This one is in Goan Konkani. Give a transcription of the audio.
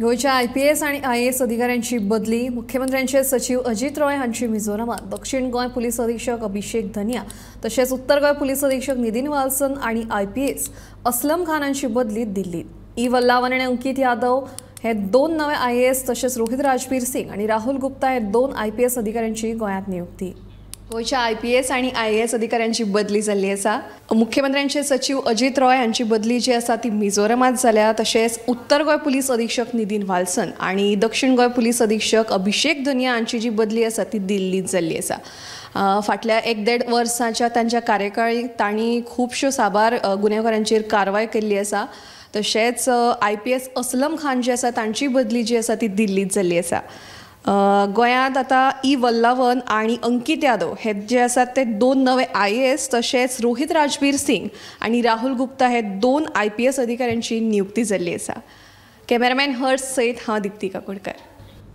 गोंयच्या आयपीएस आनी आयएएस अधिकाऱ्यांची बदली. मुख्यमंत्र्यांचे सचीव अजित रॉय हांची मिझोरामात दक्षिण गोंय पुलीस अधीक्षक अभिषेक धनिया तशेंच उत्तर गोंय पुलीस अधीक्षक नितीन वाल्सन आनी आयपीएस असलम खान हांची बदली दिल्लीत. ई वल्लावन आनी अंकित यादव हे 2 नवे आयएएस तशेंच रोहित राजबीर सिंग आनी राहुल गुप्ता हे 2 आयपीएस अधिकाऱ्यांची गोंयांत नियुक्ती. गोंयच्या आयपीएस आनी आयएएस अधिकाऱ्यांची बदली जाल्ली आसा. मुख्यमंत्र्यांचे सचीव अजित रॉय हांची बदली जी आसा ती मिझोरामात जाल्या. तशेंच उत्तर गोंय पुलीस अधीक्षक नितीन वाल्सन आनी दक्षिण गोंय पुलीस अधीक्षक अभिषेक धनिया हांची जी बदली आसा ती दिल्लीत जाल्ली आसा. फाटल्या 1-1.5 वर्सांच्या तांच्या कार्यकाळी तांणी खुबश्यो साबार गुन्यांवकारांचेर कारवाय केल्ली आसा. तशेंच आयपीएस असलम खान जे आसा तांची बदली जी आसा ती दिल्लीत जाल्ली आसा. गोंयांत आतां ई वल्लावन आनी अंकित यादव हे जे आसात ते 2 नवे आयएएस तशेंच रोहित राजबीर सिंग आनी राहुल गुप्ता हे 2 आयपीएस अधिकाऱ्यांची नियुक्ती जाल्ली आसा. कॅमेरामॅन हर्ष सयत हांव दीप्ती काकोडकर.